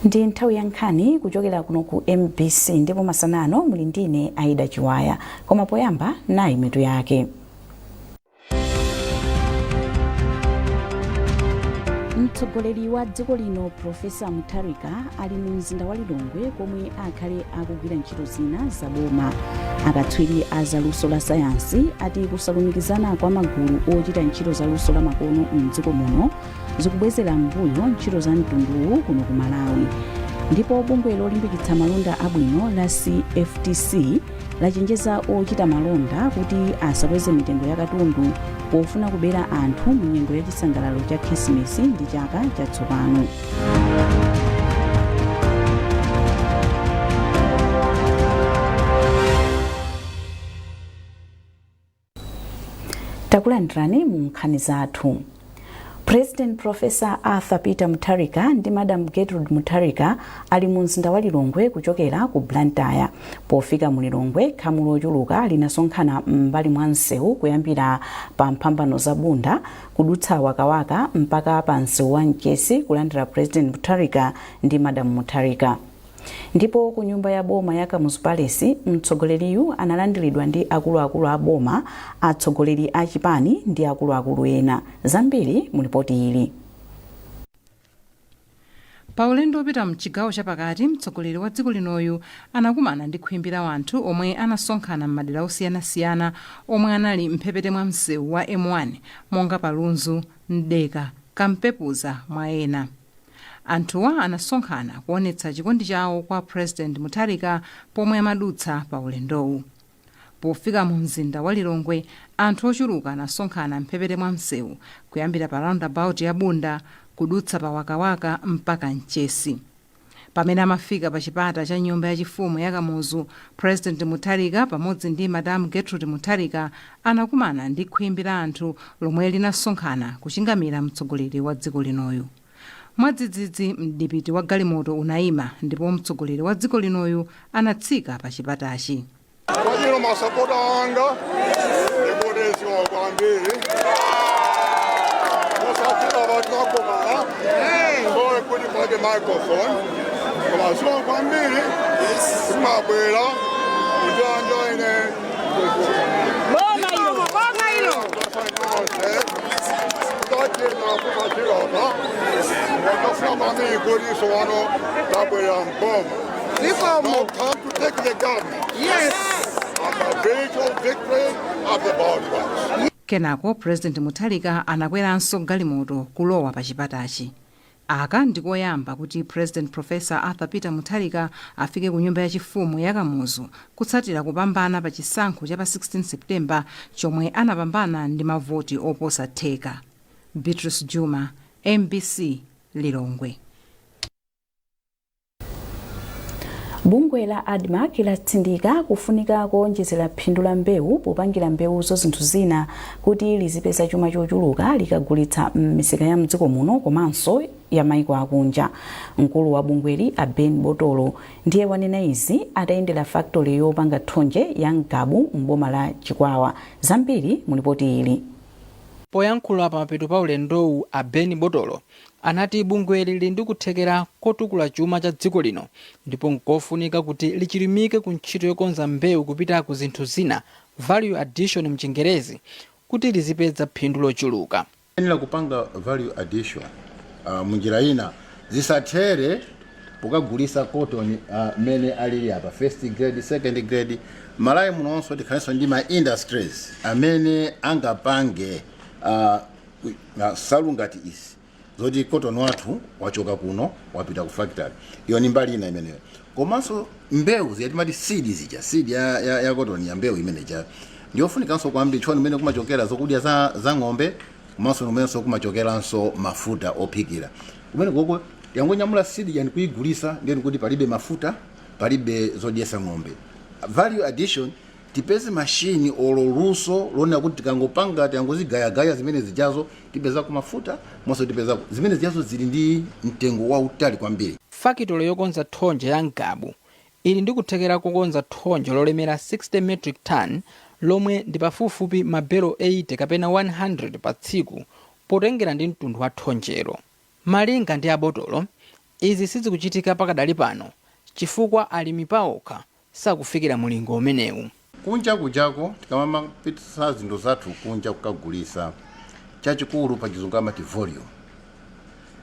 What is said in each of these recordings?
Ndi nthawi ya nkhani kuchokera kuno ku MBC, ndipo masana ano muli ndine Aida Chiwaya. Koma poyamba, nayi mitu yake. Mtsogoleri wa dziko lino Profesa Mutharika ali mu mzinda wa Lilongwe komwe akhale akugwira ntchito zina za boma. Akatswiri a zaluso la sayansi ati kusalumikizana kwa magulu ochita ntchito za luso la makono mdziko muno zikubwezera m'mbuyo ntchito za mtunduwu kuno ku Malawi. Ndipo bungwe lolimbikitsa malonda abwino la CFTC lachenjeza ochita malonda kuti asakweze mitengo ya katundu pofuna kubera anthu mu nyengo ya chisangalalo cha Khrisimesi ndi chaka chatsopano. Takulandirani mu nkhani zathu. President Professor Arthur Peter Mutharika ndi Madam Gertrude Mutharika ali mu mzinda wa Lilongwe kuchokera ku Blantyre. Pofika mu Lilongwe, khamu lochuluka linasonkhana m'mbali mwa msewu kuyambira pa mphambano za Bunda kudutsa Wakawaka mpaka pa msewu wa Mchesi kulandira President Mutharika ndi Madam Mutharika. Ndipo ku nyumba ya boma ya Kamuzu Palace, mtsogoleriyu analandiridwa ndi akuluakulu a boma, atsogoleri a chipani ndi akuluakulu ena. Zambiri mu lipoti ili. Pa ulendo wopita mchigawo chapakati, mtsogoleri wa dziko linoyu anakumana ndi khwimbi la wanthu omwe anasonkhana m'madera osiyanasiyana omwe anali mphepete mwa msewu wa M1 monga pa Lunzu, Mdeka, Kampepuza mwa ena. Anthuwa anasonkhana kuonetsa chikondi chawo kwa President Mutharika pomwe amadutsa pa ulendowu. Pofika mu mzinda wa Lilongwe, anthu ochuluka anasonkhana mphepete mwa msewu kuyambira pa roundabout ya Bunda kudutsa pa Wakawaka mpaka Mchesi. Pamene amafika pa chipata cha nyumba yachifumu ya Kamuzu, President Mutharika pamodzi ndi Madam Gertrude Mutharika anakumana ndi khwimbi la anthu lomwe linasonkhana kuchingamira mtsogoleri wa dziko linoyu. Mwadzidzidzi mdipiti wa galimoto unayima ndipo mtsogoleri wa dziko linoyu anatsika pa chipatachi. Kwachino masapota anga, ndikuti kwambiri musafika vatinakomana. Sorry kuti pake microphone, koma zikomo kwambiri kuti mwabwera kudzanja ine. Boma ilo, boma ilo. Tachena kusachilapa wakafuna kwambiri kuti sowano tabwera mboma. Zikomo. Now come to take the government on the visual victory of the ballot box. Kenako President Mutharika anakweranso galimoto kulowa pa chipatachi. Aka ndikoyamba kuti President Professor Arthur Peter Mutharika afike ku nyumba yachifumu ya Kamuzu kutsatira kupambana pa chisankho cha pa 16 September chomwe anapambana ndi mavoti oposa theka. Beatrice Juma, MBC, Lilongwe. Bungwe la ADMARC latsindika kufunika kuonjezera phindu la mbewu popangira mbewuzo zinthu zina kuti lizipeza chuma chochuluka likagulitsa m'misika ya mdziko muno komanso ya maiko akunja. Mkulu wa bungweli a Ben Botolo ndiye wanena izi atayendera factory yopanga thonje ya Ngabu m'boma la Chikwawa. Zambiri mu lipoti ili. Poyankhula pamapeto pa ulendowu, a Ben Botolo anati bungweli lili ndi kuthekera kotukula chuma cha dziko lino ndipo nkofunika kuti lichilimike ku ntchito yokonza mbewu kupita ku zinthu zina, value addition mchingerezi, kuti lizipeza phindu lochuluka. Yenera kupanga value addition munjira ina, zisathere pokagulisa cotton mene alili apa, first grade, second grade. Malawi munonso tikhalenso ndi ma industries amene angapange nsalu ngati izi zoti cotton wathu wachoka kuno wapita ku factory. Iyo ni mbali ina imeneyo. Komanso mbewu zija timati seed zija, seed ya cotton, ya mbewu imene ija ndiyofunikanso kwambiri chifukwa kumene kumachokera zokudya za ng'ombe, komanso kumenenso kumachokeranso mafuta ophikira. Kumene koko yangonyamula seed yani kuyigulisa, ndiye kuti palibe mafuta, palibe zodyesa ng'ombe. Value addition, tipeze mashini olo luso lonena kuti tikangopanga, tikangozigayagaya zimene zijazo, tipeza ku mafuta monso, tipeza zimene zijazo zili ndi mtengo wautali kwambiri. Fakitolo yokonza thonje ya Ngabu ili ndi kuthekera kokonza thonje lolemera 60 metric ton, lomwe ndi pafupifupi mabelo 80 kapena 100 pa tsiku potengera ndi mtundu wa thonjero. Malinga ndi a Botolo, Izi sizikuchitika pakadali pano chifukwa alimi paokha sakufikira mulingo umenewu. Kunja kujako, tikamamapitisa zinthu zathu kunja kukagulisa, chachikulu pa Chizungu amati volume.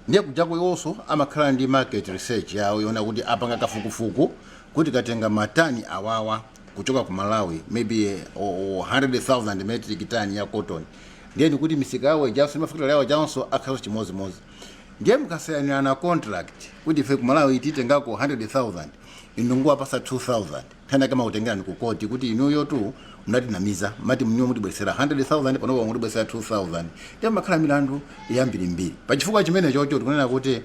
Ndiye kujako iwonso amakhala ndi market research yawo yona kuti apanga kafukufuku kuti katenga matani awawa kuchoka ku Malawi, maybe 100,000 metric ton ya cotton, ndiye ndikuti misika yawo ijanso ndi mafakitale yawo janso akhalanso chimozimozi. Ndiye mukasayinirana contract kuti ife ku Malawi titengako 100,000, inu nguwapasa 2000, nthani kama kutengerani ku koti kuti inuyo tu munatinamiza, mati mniwo mutibwesera 100,000, panopa mutibwesera 2000. Ndiye makhala milandu yambirimbiri. Pachifukwa chimene chocho tikunena kuti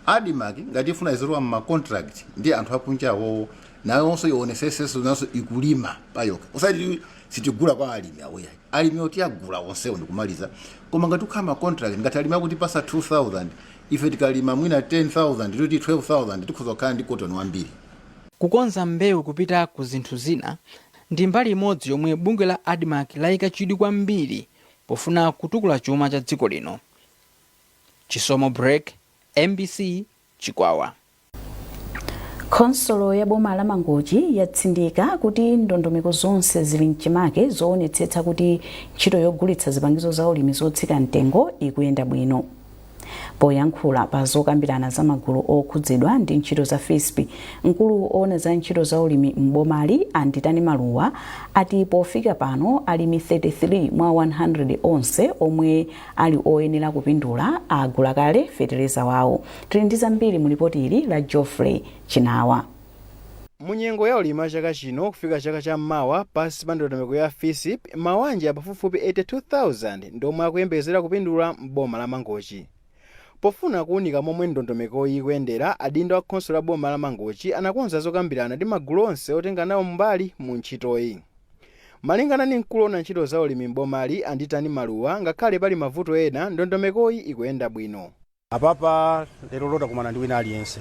ADMARC ngati ifuna izilowa mma contract ndi anthu akunjawo, nayonso ioneseseso naso ikulima payokha, usati sitigula kwa alimi awoya. Alimi oti agula onsewo ndikumaliza, koma ngati ukhala ma contract, ngati alimi akutipasa 2000, ife tikalima mwina 10,000 tuti 12,000, tikhoza kukhala ndi cotton wambiri. Kukonza mbewu kupita ku zinthu zina ndi mbali imodzi yomwe bungwe la ADMARC layika chidwi kwambiri pofuna kutukula chuma cha dziko lino. Chisomo Break, MBC, Chikwawa. Khonsolo ya boma la Mangochi yatsindika kuti ndondomeko zonse zili mchimake zoonetsetsa kuti ntchito yogulitsa zipangizo za ulimi zotsika mtengo ikuyenda bwino. Poyankhula pa zokambirana za magulu okhudzidwa ndi ntchito za FISP, mkulu oona za ntchito za ulimi m'bomali, Anditani Maluwa, ati pofika pano alimi 33 mwa 100 onse omwe ali oyenera kupindula agula kale fetereza wawo. Tili ndi zambiri mu lipoti ili la Geoffrey Chinawa. Munyengo ya ulimi chaka chino kufika chaka cham'mawa, pansi pa ndondomeko ya FISP, mawanja pafupifupi 82,000 ndomwe akuyembekezera kupindula m'boma la Mangochi. Pofuna kuwunika momwe ndondomekoyi ikuyendera, adindo a khonsolo la boma la Mangochi anakonza zokambirana ndi magulu onse otenga nawo mbali mu ntchitoyi. Malingana ndi mkulu ona ntchito za ulimi m'bomali, Anditani Maluwa, ngakhale pali mavuto ena, ndondomekoyi ikuyenda bwino. Apapa lero lotakumana ndi wina aliyense.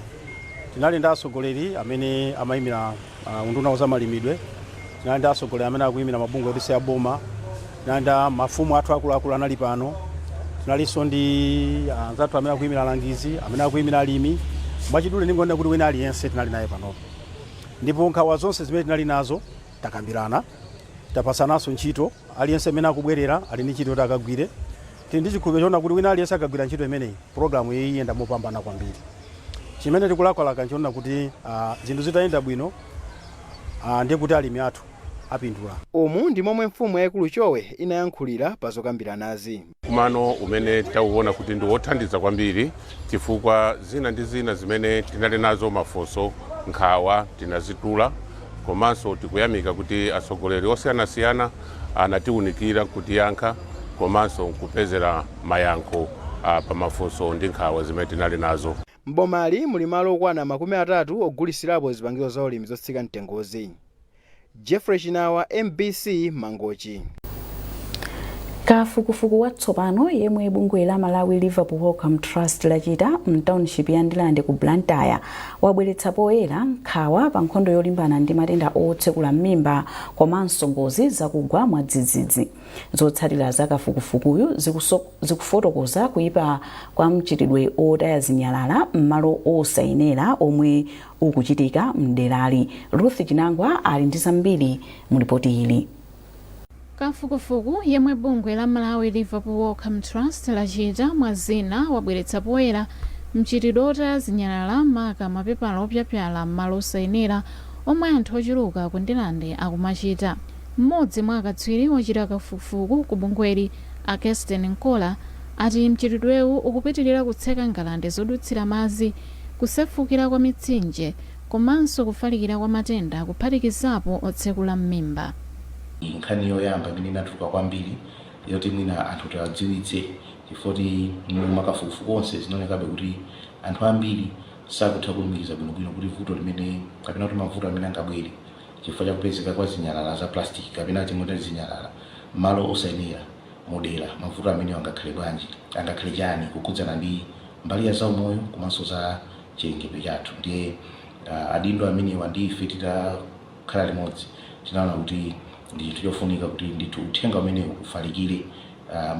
Tinali ndi atsogoleri amene amayimira unduna wa zamalimidwe, tinali ndi atsogoleri amene akuyimira mabungwe oti aboma, tinali ndi mafumu athu akuluakulu anali pano, tinalinso ndi anzathu amene akuyimira alangizi, amene akuyimira alimi. Mwachidule ndingonena kuti wina aliyense tinali naye panopo, ndipo nkhawa zonse zimene tinali nazo takambirana, tapasananso ntchito. Aliyense amene akubwerera ali ndi ntchito yoti akagwire. Tili ndi chikhulupiriro choona kuti wina aliyense akagwira ntchito imeneyi, pulogalamu iyi iyenda mopambana kwambiri. Chimene tikulakalaka nchoona kuti zinthu zitayenda bwino, ndiye kuti alimi athu apindula. Umu ndi momwe mfumu yayikulu Chowe inayankhulira pa zokambiranazi. Kumano umene tauona kuti ndi wothandiza kwambiri, chifukwa zina ndi zina zimene tinali nazo mafunso, nkhawa, tinazitula. Komanso tikuyamika kuti atsogoleri osiyanasiyana anatiwunikira, kutiyankha komanso nkupezera mayankho pa mafunso ndi nkhawa zimene tinali nazo. M'bomali muli malo okwana 30 ogulisirapo zipangizo za ulimi zotsika mtengozi. Jeffrey Chinawa, MBC, Mangochi. Kafukufuku watsopano yemwe bungwe la Malawi Liverpool Wellcome Trust lachita mtownship ya Ndilande ku Blantyre wabweretsa poyera nkhawa pa nkhondo yolimbana ndi matenda otsekula m'mimba komanso ngozi zakugwa mwadzidzidzi. Zotsatira za kafukufukuyu zikufotokoza kuyipa kwa mchitidwe otaya zinyalala m'malo osayenera omwe ukuchitika mderali. Ruth Chinangwa ali ndi zambiri mu ripoti ili. Kafukufuku yemwe bungwe la Malawi Liverpool Wellcome Trust lachita, mwa zina wabweretsa poyera mchitidwe otaya zinyalala, maka mapepala opyapyala, m'malo osayenera omwe anthu ochuluka ku Ndilande akumachita. Mmodzi mwa akatswiri ochita kafukufuku ku bungweli, a Kirsten Nkola, ati mchitidwewu ukupitirira kutseka ngalande zodutsira madzi, kusefukira kwa mitsinje komanso kufalikira kwa matenda, kuphatikizapo otsekula m'mimba. Nkhani yoyamba imene inatuluka kwambiri yoti mwina anthu tiwadziwitse, chifukwa makafukufuku onse zinaonekabe kuti anthu ambiri sakutha kulumikiza bwinobwino kuti vuto limene kapena kuti mavuto amene angabwere chifukwa chakupezeka kwa zinyalala za plastic kapena tingoti zinyalala malo osayenera mudera, mavuto amene angakhale bwanji, angakhale chani kukhudzana ndi mbali ya zaumoyo komanso za chilengedwe chathu. Ndiye adindo amenewa ndi ife titakhala limodzi tinaona kuti ndi chinthu chofunika kuti ndithu uthenga umenewu ufalikire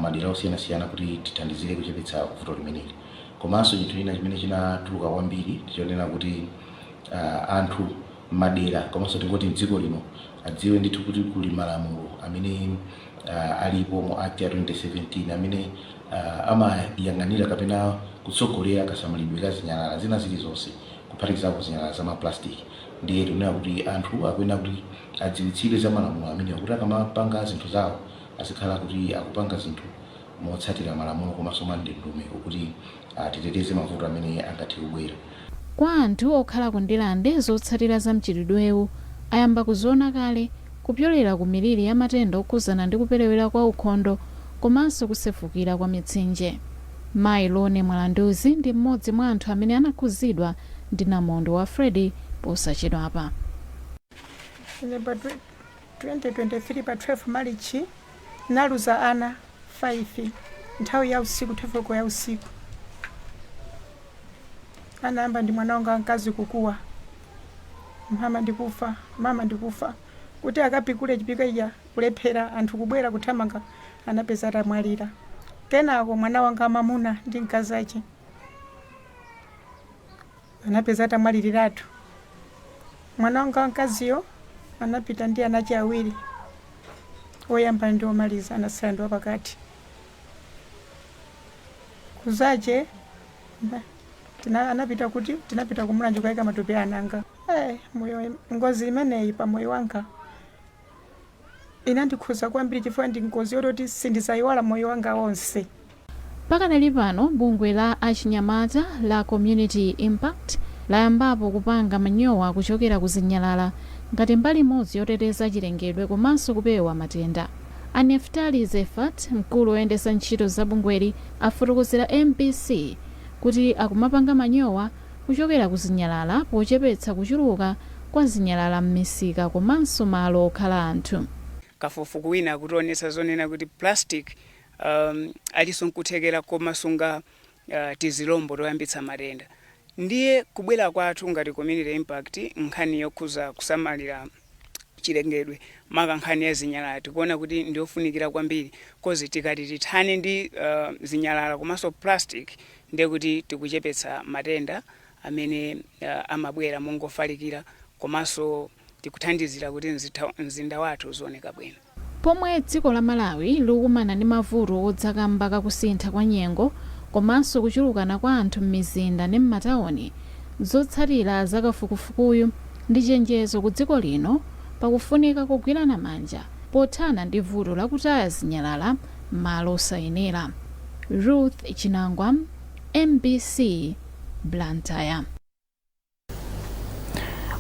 madera osiyanasiyana kuti tithandizire kuchepetsa vuto limeneli. Komanso chinthu china chimene chinatuluka kwambiri ndichonena kuti anthu madera komanso tingoti mdziko lino adziwe ndithu kuti kuli malamulo amene alipo mu Act ya 2017 amene amayang'anira kapena kutsogolera kasamalidwe ka zinyalala zina zilizonse, kuphatikizapo zinyalala za maplastic. Ndiye tikunena kuti anthu akuyenera kuti adziwitsidwe za malamulo amenewa kuti akamapanga zinthu zawo azikhala kuti akupanga zinthu motsatira malamulo komanso mwa ndondomeko kuti titeteze mavuto amene angathe kubwera. Kwa anthu okhala ku Ndilande, zotsatira za mchitidwewu ayamba kuziona kale kupyolera ku miliri ya matenda okhuzana ndi kuperewera kwa ukhondo komanso kusefukira kwa mitsinje. Mayi Lone Mwalanduzi ndi mmodzi mwa anthu amene anakhuzidwa ndi namondwe wa Freddy posachedwapa. Ine pa 2023 pa 12 Marichi naluza ana 5 nthawi ya usiku, 12 koloko ya usiku. Anayamba ndi mwana wanga wamkazi kukuwa, "Mama, ndikufa, mama, ndikufa." Kuti akapikule chipika ija, kulephera, anthu kubwera kuthamanga, anapeza atamwalira. Kenako mwana wanga wamamuna ndi mkazi ache anapeza atamwaliriratu. Mwana wanga wamkaziyo anapita ndi anache awiri, oyamba ndi omaliza, anasala ndi wapakati. Kuzache anapita kuti tinapita kuMulanje kukayika matupi ananga. Moyo, ngozi imeneyi pa moyo wanga inandikhuza kwambiri chifukwa ndi ngozi yototi sindizayiwala moyo wanga wonse. Pakadali pano, bungwe la achinyamata la Community Impact layambapo kupanga manyowa kuchokera ku zinyalala ngati mbali imodzi yoteteza chilengedwe komanso kupewa matenda. A Neftali Zefat, mkulu woyendetsa ntchito za bungweli, afotokozera MBC kuti akumapanga manyowa kuchokera ku zinyalala pochepetsa kuchuluka kwa zinyalala m'misika komanso malo okhala anthu. Kafukufuku wina akutionetsa zonena kuti plastic alinso nkuthekera komasunga tizilombo toyambitsa matenda. Ndiye kubwera kwathu ngati Community Impact, nkhani yokhuza kusamalira chilengedwe, maka nkhani ya zinyalala, tikuona kuti ndiyofunikira kwambiri, 'cause tikati tithane ndi zinyalala komanso plastic, ndiye kuti tikuchepetsa matenda amene amabwera mongofalikira, komanso tikuthandizira kuti mzinda wathu uzioneka bwino. Pomwe dziko la Malawi likukumana ndi mavuto odza kamba kakusintha kwa nyengo komanso kuchulukana kwa anthu m'mizinda ndi m'matawuni, zotsatira za kafukufukuyu ndi chenjezo ku dziko lino pakufunika kugwirana manja pothana ndi vuto lakutaya zinyalala m'malo osayenera. Ruth Chinangwa, MBC, Blantyre.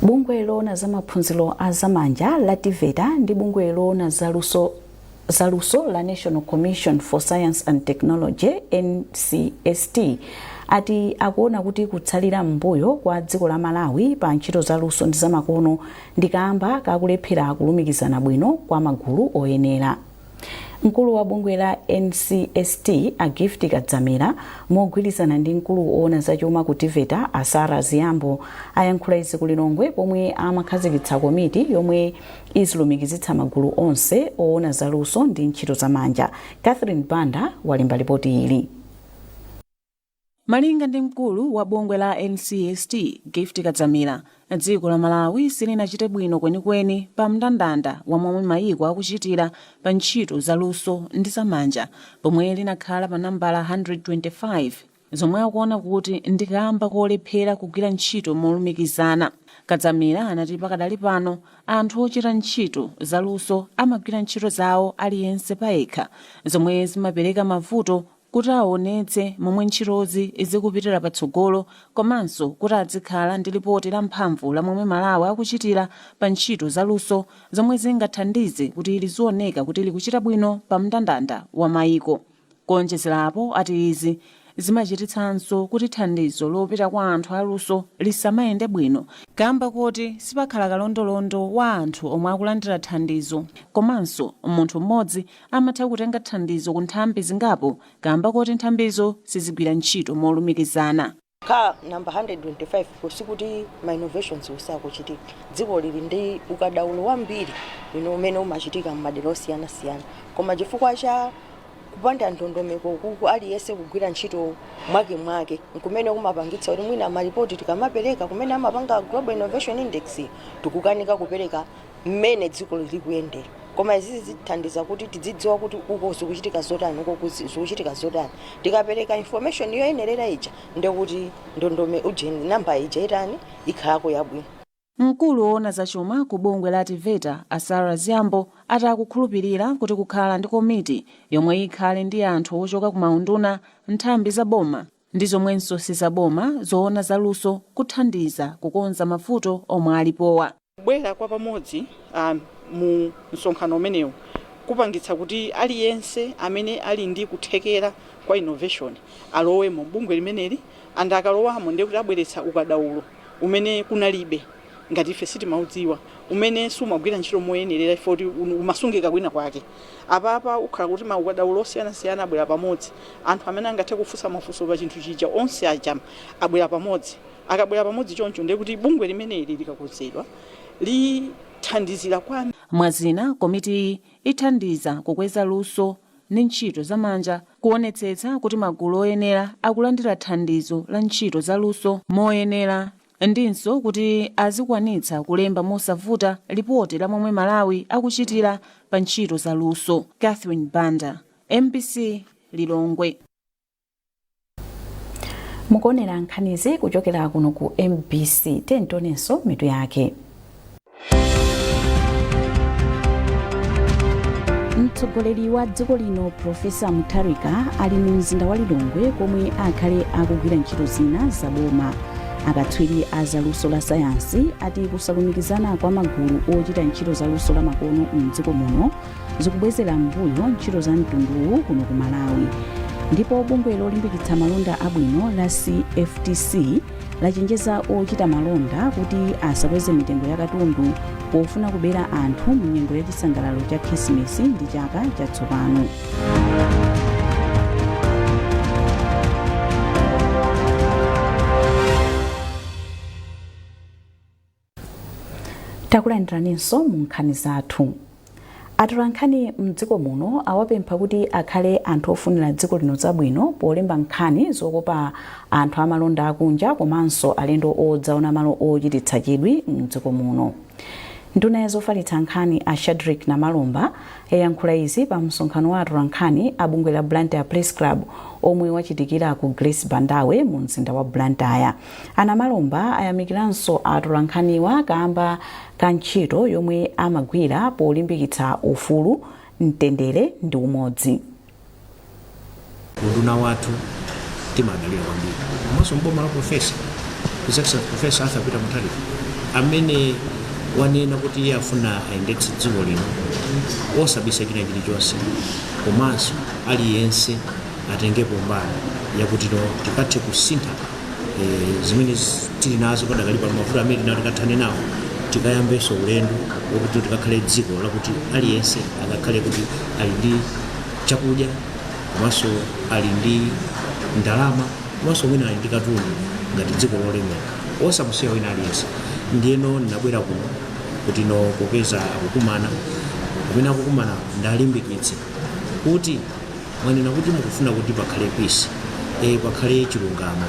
Bungwe loona za maphunziro a zamanja la TEVETA ndi bungwe loona zaluso la National Commission for Science and Technology, NCST, ati akuona kuti kutsalira m'mbuyo kwa dziko la Malawi pa ntchito zaluso ndi zamakono ndi kamba kakulephera kulumikizana bwino kwa magulu oyenera. Mkulu wa bungwe la NCST, a Gift Kadzamira, mogwirizana ndi mkulu woona zachuma ku TEVETA, a Sara Ziyambo, ayankhula izi ku Lilongwe pomwe amakhazikitsa komiti yomwe izilumikizitsa magulu onse oona zaluso ndi ntchito zamanja. Catherine Banda walemba ripoti ili. Malinga ndi mkulu wa bungwe la NCST, Gift Kadzamira, dziko la Malawi silinachite bwino kwenikweni pa mndandanda wa momwe mayiko akuchitira pa ntchito zaluso ndi zamanja, pomwe linakhala pa nambala 125, zomwe akuona kuti ndi kamba kolephera kugwira ntchito molumikizana. Kadzamira anati pakadali pano anthu ochita ntchito zaluso amagwira ntchito zawo aliyense payekha, zomwe zimapereka mavuto kuti aonetse momwe ntchitozi zikupitira patsogolo komanso kuti adzikhala ndi lipoti la mphamvu la momwe Malawi akuchitira pa ntchito zaluso, zomwe zingathandize kuti lizioneka kuti likuchita bwino pa mndandanda wa mayiko. Kuonjezerapo, ati izi zimachititsanso kuti thandizo lopita kwa anthu aluso lisamayende bwino kamba koti sipakhala kalondolondo wa anthu omwe akulandira thandizo, komanso munthu mmodzi amatha kutenga thandizo ku nthambi zingapo kamba koti nthambizo sizigwira ntchito molumikizana. Ka number 125 sikuti ma innovations osakuchitika. Dziko lili ndi ukadaulo wambiri ino umene umachitika m'madera osiyanasiyana, koma chifukwa cha Kupanda ndondomeko kuku, aliyense kugwira ntchito mwake mwake, nkumene kumapangitsa kuti mwina malipoti tikamapereka kumene amapanga Global Innovation Index tikukanika kupereka mmene dziko likuyendera. Koma izizi zithandiza kuti tidzidziwa kuti uko zikuchitika zotani, uko zikuchitika zotani. Tikapereka information yoyenerera ija, ndekuti ndondome ujeni namba ija itani, ikhalako yabwino. Mkulu woona zachuma ku bungwe la TEVETA, a Sarah Zgambo, ati akukhulupirira kuti kukhala ndi komiti yomwe ikhale ndi anthu ochoka ku maunduna, nthambi za boma ndi zomwenso sizaboma zoona zaluso kuthandiza kukonza mavuto omwe alipowa. Kubwera kwa pamodzi mu msonkhano umenewu kupangitsa kuti aliyense amene ali ndi kuthekera kwa innovation alowemo bungwe limeneli, and akalowamo ndiye kuti abweretsa ukadaulo umene kunalibe, ngati ife sitimaudziwa, umene sumagwira ntchito moyenerera ife kuti umasungika kwina kwake. Apapa ukhala kuti maukadaulo osiyanasiyana abwera pamodzi, anthu amene angathe kufunsa mafunso pa chinthu chija onse aja abwera pamodzi. Akabwera pamodzi choncho, ndiye kuti bungwe limeneli likakonzedwa lithandizira kwa Mwazina, komitiyi ithandiza kukweza luso ndi ntchito zamanja, kuonetsetsa kuti magulu oyenera akulandira thandizo la ntchito zaluso moyenera, ndinso kuti azikwanitsa kulemba mosavuta lipoti la momwe Malawi akuchitira pa ntchito zaluso. Catherine Banda, MBC, Lilongwe. Mukuonera nkhanizi kuchokera kuno ku MBC. Tionenso mitu yake. Mtsogoleri wa dziko lino Profesa Mutharika ali mu mzinda wa Lilongwe komwe akhale akugwira ntchito zina zaboma. Akatswiri a zaluso la sayansi ati kusalumikizana kwa magulu ochita ntchito zaluso la makono mdziko muno zikubwezera mbuyo ntchito za mtunduwu kuno ku Malawi. Ndipo bungwe lolimbikitsa malonda abwino la CFTC lachenjeza ochita malonda kuti asakweze mitengo ya katundu pofuna kubera anthu mu nyengo ya chisangalalo cha Khrisimesi ndi chaka chatsopano. Takulandiraninso mu nkhani zathu. Atolankhani mdziko muno awapempha kuti akhale anthu ofunira dziko lino zabwino polemba nkhani zokopa anthu amalonda akunja komanso alendo odzaona malo ochititsa chidwi mdziko muno. Nduna ya zofalitsa nkhani a Shadric Namalomba yayankhula izi pa msonkhano wa atolankhani a bungwe la Blantyre Press Club omwe wachitikira ku Grace Bandawe mu mzinda wa Blantyre. A Namalomba ayamikiranso atolankhaniwa kamba ka ntchito yomwe amagwira polimbikitsa ufulu, mtendere ndi umodzi. Unduna wathu timadalira kwambiri, komanso mboma la Profesa, His Excellency Professor Arthur Peter Mutharika, amene wanena kuti iye afuna ayendetse dziko lino osabisa china chilichonse, komanso aliyense atengepo mbali yakuti no tikathe kusintha zimene tili nazo padakali pano, mavuto amene tinawo tikathane nawo, tikayambenso ulendo wokuti tikakhale dziko lakuti aliyense akakhale kuti ali ndi chakudya, komanso ali ndi ndalama, komanso mwina ali ndi katundu ngati dziko lolemera, osamusiya wina aliyense. Ndiyeno ndinabwera kuno kuti no popeza akukumana, pamene akukumana ndalimbikitse kuti mwanena kuti mukufuna kuti pakhale peace, pakhale chilungamo,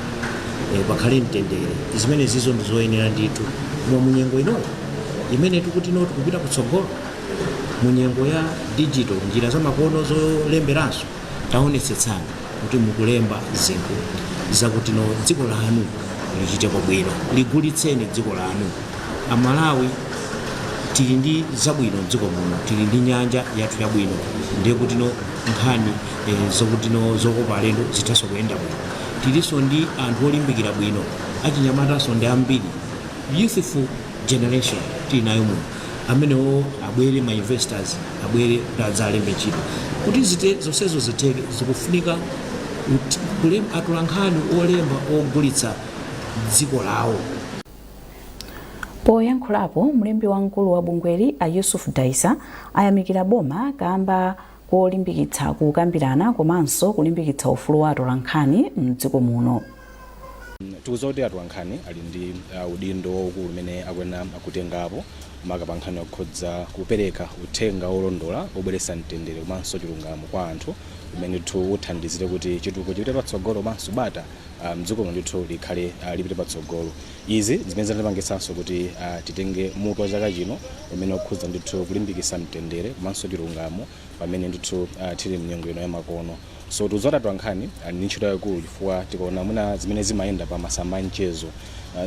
pakhale mtendere. Zimene zizo ndi zoyenera ndithu, koma munyengo inoyo imene tikuti no tikupita kutsogolo munyengo ya digital, njira zamakono zolemberanso, taonetsetsani kuti mukulemba zinthu zakuti no dziko lanu lichiteko bwino. Ligulitseni dziko lanu. Amalawi tili ndi zabwino mdziko muno, tili ndi nyanja yathu yabwino, ndiye kuti no nkhani zokuti no zokopa alendo zithanso kuyenda bwino. Tilinso ndi anthu olimbikira bwino, achinyamatanso ndi ambiri, youthful generation tili nayo muno. Amenewo abwere, ma investors abwere kuti adzalembe ntchito. Kuti zite zonsezo zitheke, zikufunika atolankhani olemba ogulitsa dziko lawo. Poyankhulapo, mlembi wamkulu wa bungweli a Yusuf Daisa ayamikira boma kamba kolimbikitsa kukambirana komanso kulimbikitsa ufulu wa atolankhani mdziko muno. Tikudziwa kuti atolankhani ali ndi udindo waukulu umene akuyenera kutengapo. Maka pa nkhani yokhudza kupereka uthenga wolondola obweretsa mtendere komanso chilungamo kwa anthu, umene ndithu uthandizire kuti chitukuko chipite patsogolo komanso bata mdziko muno ndithu likhale lipite patsogolo. Izi zimene zinatipangitsanso kuti titenge mutu wa chaka chino umene ukhudza ndithu kulimbikitsa mtendere komanso chilungamo pamene ndithu tili mnyengo ino yamakono. So tikudziwa atolankhani ali ndi ntchito yayikulu, chifukwa tikaona mwina zimene zimayenda pa masamba a mchezo,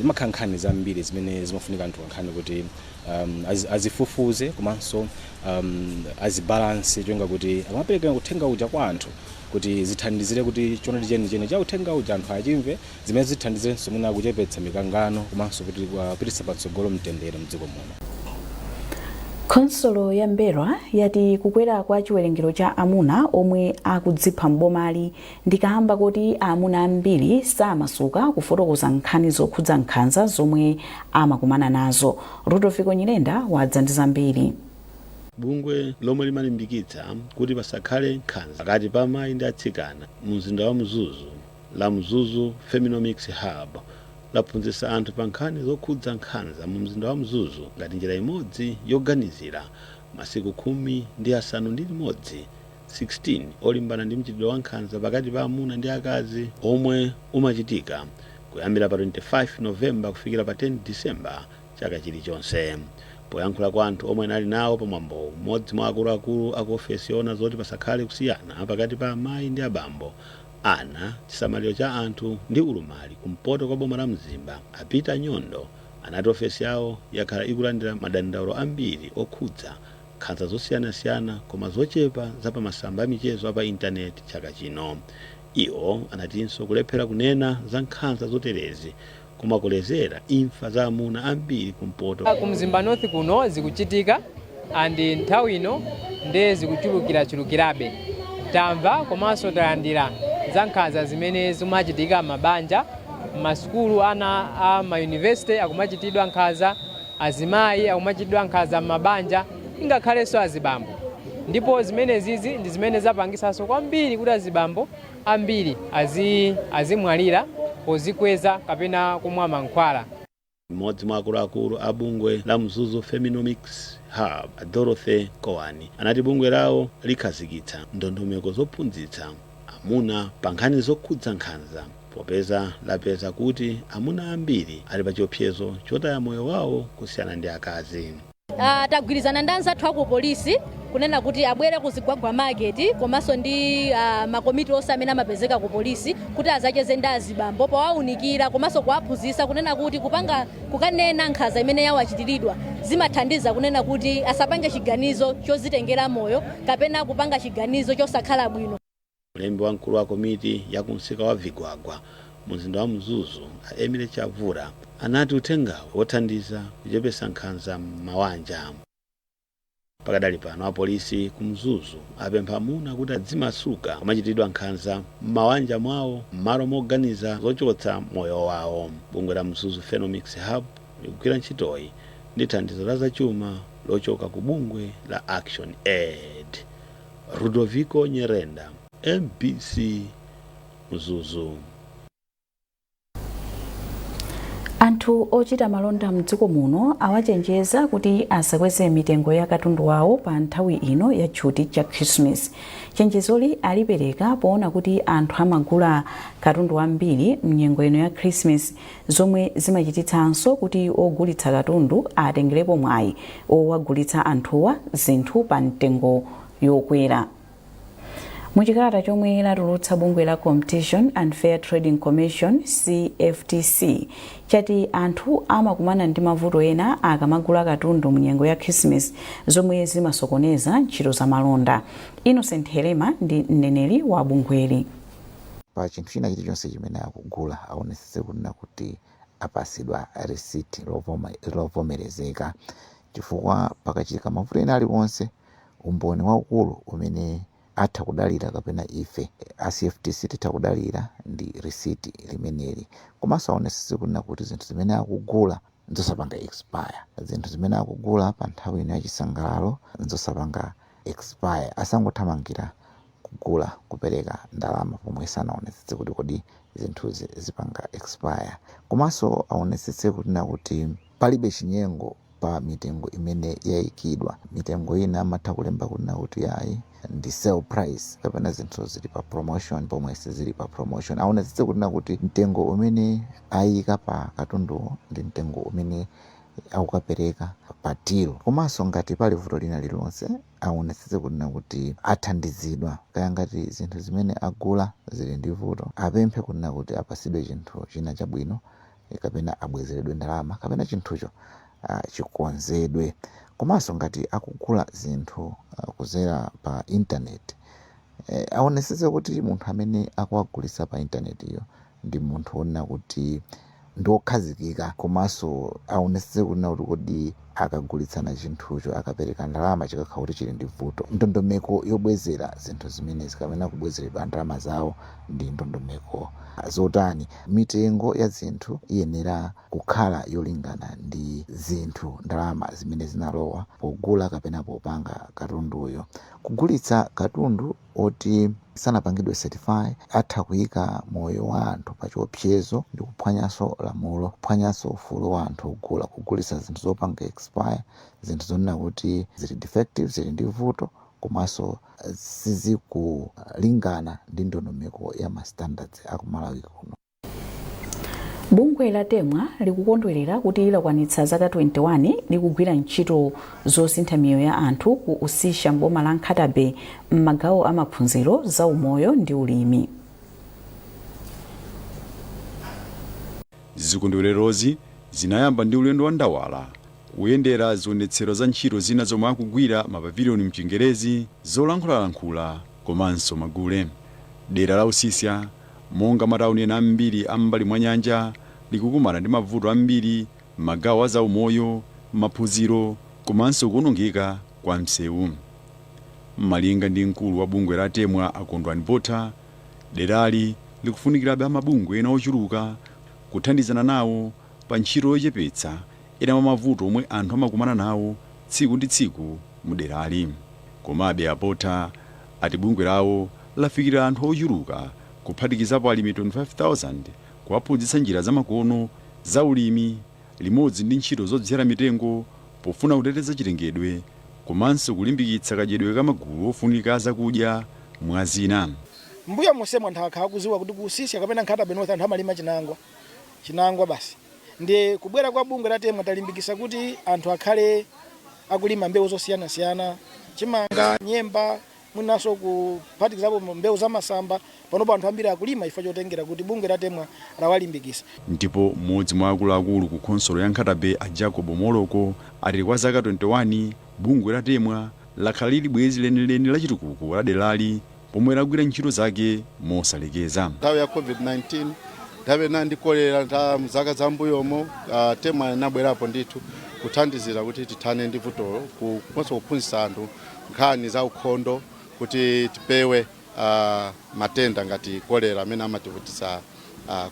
zimakhala nkhani zambiri zimene zimafunika anthu nkhani kuti azifufuze komanso azibalanse, chonga kuti akamapereka uthenga uja kwa anthu kuti zithandizire kuti choonadi chenicheni cha uthenga uja anthu achimve, zimene zithandizirenso mwina kuchepetsa mikangano komanso kuti kupititsa patsogolo mtendere mdziko muno. Khonsolo ya M'mbelwa yati kukwera kwa chiwerengero cha amuna omwe akudzipha m'bomali ndi kamba kuti amuna ambiri samasuka kufotokoza nkhani zokhudza nkhanza zomwe amakumana nazo. Rudolfiko Nyirenda wadza ndi zambiri. Bungwe lomwe limalimbikitsa kuti pasakhale nkhanza pakati pa amayi ndi atsikana mu mzinda wa Mzuzu, la Mzuzu Feminomics Hub, laphunzitsa anthu pa nkhani zokhudza nkhanza mu mzinda wa Mzuzu ngati njira imodzi yoganizira masiku 16 16 olimbana ndi mchitidwe wa nkhanza pakati pa amuna ndi akazi, omwe umachitika kuyambira pa 25 Novemba kufikira pa 10 Disemba chaka chilichonse. Poyankhula kwa anthu omwe anali nawo pamwambowu, mmodzi mwa akuluakulu aku ofesi yoona zoti pasakhale kusiyana pakati pa amayi ndi abambo, ana, chisamaliro cha anthu ndi ulumali kumpoto kwa boma la Mzimba, a Peter Nyondo, anati ofesi yawo yakhala ikulandira madandaulo ambiri okhudza nkhanza zosiyanasiyana, koma zochepa za pamasamba a michezo apa intaneti chaka chino. Iwo anatinso kulephera kunena za nkhanza zoterezi kumakolezera imfa za amuna ambiri kumpoto. Ku Mzimba North kuno zikuchitika, and nthawi ino nde zikuchulukirachulukirabe. Tamva komanso talandira za nkhanza zimene zimachitika m'mabanja, m'masukulu, ana a mayunivesite akumachitidwa nkhanza, azimayi akumachitidwa nkhanza m'mabanja, ingakhalenso azibambo. Ndipo zimenezizi ndi zimene zapangisanso kwambiri kuti azibambo ambiri azimwalira pozikweza kapena kumwa mankhwala. Mmodzi mwa akuluakulu a bungwe la Mzuzu Feminomics Hub, a Dorothy Kowani, anati bungwe lawo likhazikitsa ndondomeko zophunzitsa amuna pa nkhani zokhudza nkhanza, popeza lapeza kuti amuna ambiri ali pa chiopsezo chotaya moyo wawo kusiyana ndi akazi. Tagwirizana ndi anzathu aku polisi kunena kuti abwere ku Zigwagwa Market komanso ndi makomiti onse amene amapezeka ku polisi kuti azacheze ndi azibambo powaunikira komanso kuwaphunzitsa kunena kuti kupanga kukanena nkhanza imene yawachitiridwa zimathandiza kunena kuti asapange chiganizo chozitengera moyo kapena kupanga chiganizo chosakhala bwino. Mlembi wamkulu wa komiti ya kumsika wa Vigwagwa mu mzinda wa Mzuzu, a Emily Chavura, anati uthengawu wothandiza kuchepetsa nkhanza m'mawanja. Pakadali pano apolisi ku Mzuzu apempha amuna kuti adzimasuka kumachitidwa nkhanza m'mawanja mwawo m'malo moganiza zochotsa moyo wawo. Bungwe la Mzuzu Phenomics Hub likugwira ntchitoyi ndi thandizo la zachuma lochoka ku bungwe la Action Aid. Rudoviko Nyerenda, MBC, Mzuzu. Anthu ochita malonda mdziko muno awachenjeza kuti asakweze mitengo ya katundu wawo pa nthawi ino ya tchuti cha Christmas. Chenjezoli alipereka poona kuti anthu amagula katundu ambiri mnyengo ino ya Christmas, zomwe zimachititsanso kuti ogulitsa katundu atengerepo mwayi owagulitsa anthuwa zinthu pa mtengo yokwera. Muchikalata chomwe latulutsa bungwe la Competition and Fair Trading Commission, CFTC, chati anthu amakumana ndi mavuto ena akamagula katundu munyengo ya Christmas, zomwe zimasokoneza ntchito za malonda. Innocent Helema ndi mneneri wa bungweli. Pa chinthu china chilichonse chimene akugula aonetsetse kunena kuti apasidwa receipt lovomerezeka, chifukwa pakachitika mavuto ena aliwonse, umboni waukulu umene atha kudalira kapena ife a CFTC titha kudalira ndi receipt limeneli. Komanso aonetsetse kunena kuti zinthu zimene akugula nzosapanga expire. Zinthu zimene akugula pa nthawi ino yachisangalalo nzosapanga expire. Asangothamangira kugula, kupereka ndalama pomwe sanaonetsetse kuti kodi zinthuzi zipanga expire. Komanso aonetsetse kunena kuti palibe chinyengo. pa mitengo imene yayikidwa. Mitengo ina amatha kulemba kunena kuti ayi, ndi sale price, kapena zinthu zili pa promotion pomwe sizili pa promotion. Aonetsetse kunena kuti mtengo umene ayika pa katunduwo ndi mtengo umene akukapereka pa till. Komanso ngati pali vuto lina lililonse, aonetsetse kunena kuti athandizidwa. Kaya ngati zinthu zimene agula zili ndi vuto, apemphe kunena kuti apasidwe chinthu china chabwino, kapena abwezeredwe ndalama, kapena chinthucho chikonzedwe. Komanso ngati akugula zinthu kuzera pa intaneti, aonetsetse kuti munthu amene akuwagulitsa pa intanetiyo ndi munthu wonena kuti ndi wokhazikika. Komanso aonetsetse kunena kuti kodi akagulitsana chinthucho, akapereka ndalama, chikakhala kuti chili ndi vuto, ndondomeko yobwezera zinthu zimenezi kapena kubwezeredwa ndalama zawo ndi ndondomeko zotani. Mitengo ya zinthu iyenera kukhala yolingana ndi zinthu, ndalama zimene zinalowa pogula kapena popanga katunduyo. Kugulitsa katundu oti sanapangidwe certify atha kuyika moyo wa anthu pa chiopsezo ndi kuphwanyanso lamulo, kuphwanyanso ufulu wa anthu ogula. Kugulitsa zinthu zopanga expire, zinthu zonena kuti zili defective, zili ndi vuto, komanso sizikulingana ndi ndondomeko ya ma standards akumalawi kuno. Bungwe la TEMWA likukondwerera kuti lakwanitsa zaka 21 likugwira ntchito zosintha miyoyo ya anthu ku Usisya mboma la Nkhata Bay m'magawo a maphunziro, zaumoyo ndi ulimi. Zikondwererozi zinayamba ndi ulendo wa ndawala kuyendera zionetsero za ntchito zina zomwe akugwira, mapaviliyoni mchingerezi, zolankhulalankhula komanso magule. Dera la Usisya, monga matawuni ena ambiri a m'mbali mwa nyanja, likukumana ndi mavuto ambiri m'magawo a zaumoyo, maphunziro komanso kuonongeka kwa msewu. Malinga ndi mkulu wa bungwe la TEMWA, a Kondwani Botha, derali likufunikirabe amabungwe ena ochuluka kuthandizana nawo pa ntchito yochepetsa ena mwa mavuto omwe anthu amakumana nawo tsiku ndi tsiku muderali. Komabe a Botha ati bungwe lawo lafikira anthu ochuluka kuphatikizapo alimi 25,000 kuwaphunzitsa njira zamakono za ulimi limodzi ndi ntchito zodzala mitengo pofuna kuteteza chilengedwe komanso kulimbikitsa kadyedwe ka magulu ofunika a zakudya mwa zina. Mbuyo monsemu anthu akhala akuziwa kuti ku Usisya kapena Nkhata Bay North anthu amalima chinangwa, chinangwa basi. Ndiye kubwera kwa bungwe la TEMWA talimbikisa kuti anthu akhale akulima mbewu zosiyanasiyana, chimanga, nyemba, mwinanso kuphatikizapo mbewu za masamba. Panopo anthu ambiri akulima chifukwa chotengera kuti bungwe la TEMWA lawalimbikisa. Ndipo mmodzi mwa akuluakulu ku khonsolo ya Nkhata Bay, a Jacob Moloko, ati kwa zaka 21 bungwe la TEMWA lakhala lili bwenzi lenileni la chitukuko la derali pomwe lagwira ntchito zake mosalekeza. Nthawi ya COVID-19, nthawi ina ndi kolera, mzaka za mbuyomo, TEMWA inabwerapo ndithu kuthandizira kuti tithane ndi vutolo, komanso kuphunzitsa anthu nkhani za ukhondo kuti tipewe matenda ngati kolera amene amativutitsa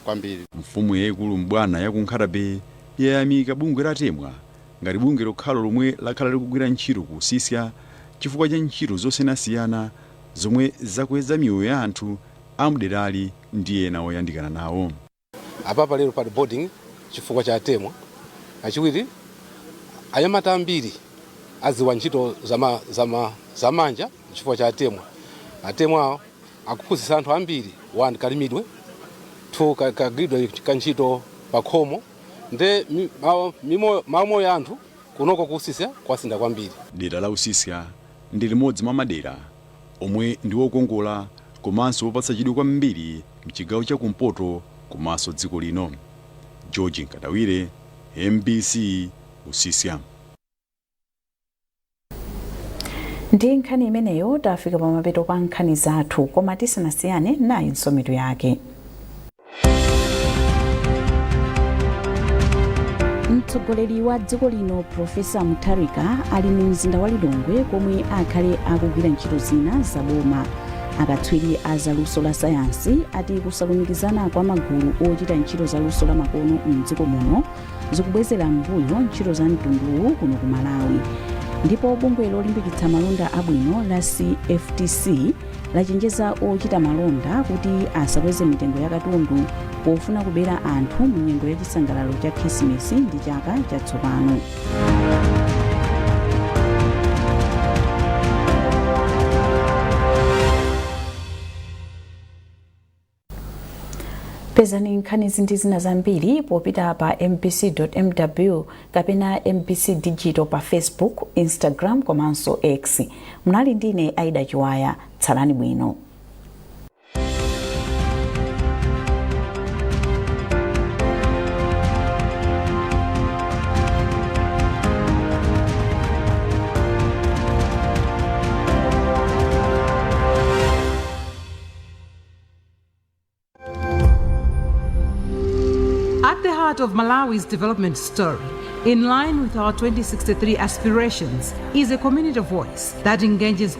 kwambiri. Mfumu yayikulu Mbwana ya ku Nkhata Bay yayamika bungwe la TEMWA ngati bungwe lokhalo lomwe lakhala likugwira ntchito ku Usisya chifukwa cha ntchito zosiyanasiyana zomwe zakweza miyoyo ya anthu a mderali ndi ena oyandikana nawo. Apapa lero pali boarding chifukwa cha TEMWA. Kachiwiri, anyamata ambiri aziwa ntchito zamanja chifukwa cha TEMWA. A TEMWA akuphunzitsa anthu ambiri, 1 kalimidwe, 2 kagwiridwe ka ntchito pa khomo, nde mamoyo anthu kunoko ku Usisya kwasintha kwambiri. Dera la Usisya ndi limodzi mwa madera omwe ndi wokongola komanso wopatsa chidwi kwambiri mchigawo cha kumpoto komanso dziko lino. George Nkadawire, MBC, Usisya. Ndi nkhani imeneyo tafika pamapeto pa nkhani zathu, koma tisanasiyane, nayinso mitu yake. Mtsogoleri wa dziko lino Profesa Mutharika ali mu mzinda wa Lilongwe komwe akhale akugwira ntchito zina za boma. Akatswiri a zaluso la sayansi ati kusalumikizana kwa magulu ochita ntchito za luso la makono mdziko muno zikubwezera mbuyo ntchito za mtunduwu kuno ku Malawi. Ndipo bungwe lolimbikitsa malonda abwino la CFTC lachenjeza ochita malonda kuti asakweze mitengo ya katundu pofuna kubera anthu mu nyengo ya chisangalalo cha Khrisimisi ndi chaka chatsopano. Pezani nkhanizi ndi zina zambiri popita pa mbc.mw kapena MBC Digital pa Facebook, Instagram komanso X. Munali ndine Aida Chiwaya. Tsalani bwino. At the heart of Malawi's development story, in line with our 2063 aspirations, is a community voice that engages